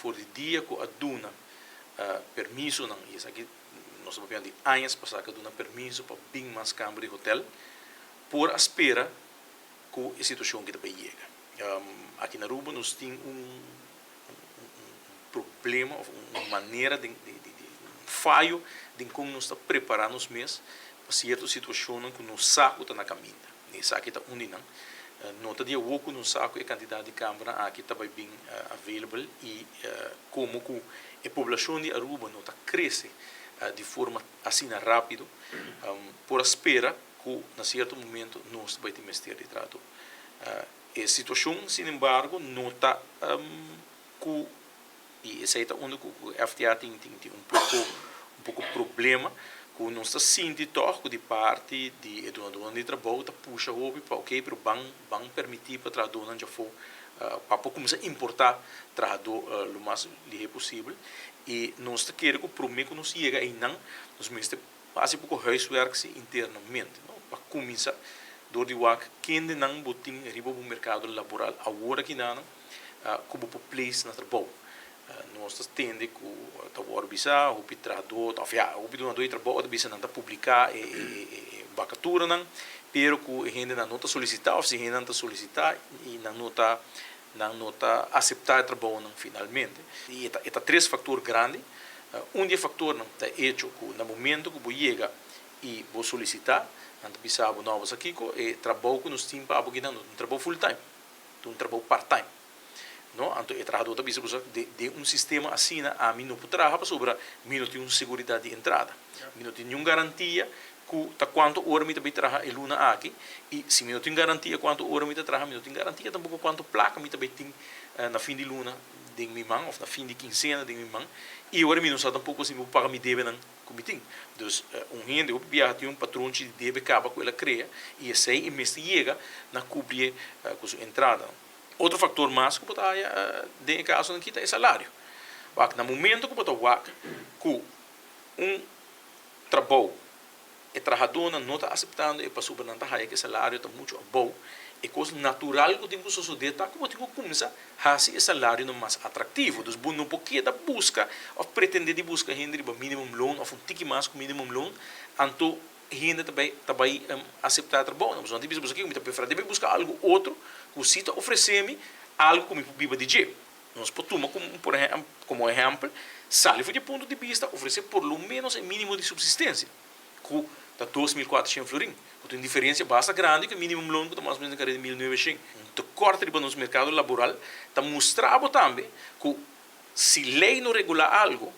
for di dia ku a duna permisonan, i esaki nos ta papiando di añas pasá ku a duna permiso pa bin mas kamber di hotel, por a spera ku e situashon ki ta bai yega. Aki na Aruba nos tin un problema of un manera den un fayo den kon nos ta prepara nos mes pa sierto situashonnan ku nos sa ku ta na kaminda. Esaki ta un di nan. No ta di awor ku nos sa ku e kantidat di kambernan aki ta bai bin available i komo ku e poblashon di Aruba no ta krese di forma asina rápido, por a spera ku na sierto momento nos ta bai tin mester di trahadó. E situashon sinembargo no ta ku i esei ta unda ku FTA tin tin tin un poko un poko problema ku nos ta sinti tòg ku di parti di e dunadónan di trabou ta pusha hopi pa oke pero ban ban permití pa trahadónan djafó pa por kuminsá importá trahadó lo mas lihé posibel i nos ta kere ku promé ku nos yega einan nos mester Hasi poko huiswerk si internamente, no? Pa kuminsá dor di wak kendenan bo tin riba bo merkado laboral awor akinanan ku bo por place na trabou. Nos ta tende ku ta wòrdu bisa hopi trahadó òf ya hopi dunadó di trabou ta bisa nan ta publiká e bakaturanan pero ku e hendenan no ta solisitá òf si hendenan ta solisitá i nan no ta Nan no ta aseptá e trabounan finalmente. I e ta tres faktor grandi. Un di e faktornan ta e echo ku na momento ku bo yega i bo solisitá, nan ta bisa bo, No, bo sa kiko? E trabou ku nos tin pa abo kinan no ta un trabou full time, ta un trabou part time. No? Anto e trahadó ta bisa bo sa, Den un sistema asina ami no por traha pasobra mi no tin un seguridat di entrada. Mi no tin niun garantia ku ta kuantu ora mi ta bai traha e luna aki i si mi no tin garantia kuantu ora mi ta traha mi no tin garantia tampoko kuantu plaka mi ta bai tin na fin di luna den mi man òf na fin di kinsena den mi man i ora mi no sa tampoko si mi por paga mi debenan ku mi tin. Dus un hende hopi biaha tin un patronchi di debe kaba ku el a krea i esei e mester yega na kubrié ku su entradanan. Otro faktor mas ku bo ta haya den e kasonan aki ta e salario. Wak na momento ku bo ta wak ku un trabou, e trahadónan no ta aseptando e pasobra nan ta haya ku e salario ta muchu abou, e kos natural ku tin ku sosodé ta ku bo tin ku kuminsá hasi e salarionan mas atraktivo. Dus bo no por keda buska òf pretendé di buska hende riba minimum loon òf un tiki mas ku minimum loon, anto hende ta bai ta bai aseptá e trabounan. Pasobra nan ta bisa bo sa kiko mi ta preferá di bai buska algu otro ku si ta ofresé mi algu ku mi por biba di dje. Nos por tuma como por como ehempel, sali for di e punto di bista ofrece por lo menos e minimo di subsistencia, cu ta 2400 florin, cu ta un diferencia basta grandi cu e minimum loon cu ta mas o menos den careda di 1900. Un tekort riba nos mercado laboral ta mustra bo tambe cu si ley no regula algo,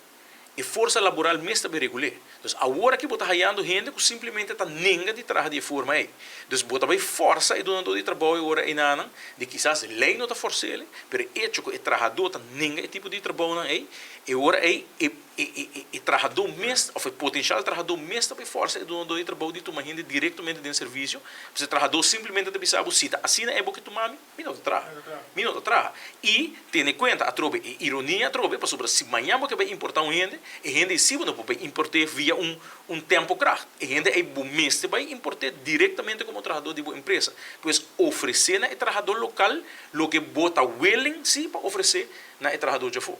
E forsa laboral mes ta bay regul'é. Dus awor aki bo ta hayando hende ku simplemente ta nenga di traha di e forma ei. Dus bo ta bay forsa e dunadó di trabou e ora einanan, di kisas lei no ta fors'el, pero e echo ku e trahadó ta nenga e tipo di trabounan ei, e ora ei e e e trahadó mes òf e potenshal trahadó mes ta bay forsa e dunadó di trabou di tuma hende direktamente den servisio, pasobra e trahadó simplemente ta bisa bo si ta asina ei bo ke tuma mi. Mi no ta traha. Mi no ta traha. I tene kuenta atrobe e ironia atrobe, pasobra si mañan bo ke bai importá un hende, e hende ei si bo no por bai import'é via un un tempo-kracht. E hende ei bo mester bai import'é direktamente komo trahadó di bo empresa. Pues ofresé na e trahadó lokal loke bo ta willing si pa ofresé na e trahadó djafó.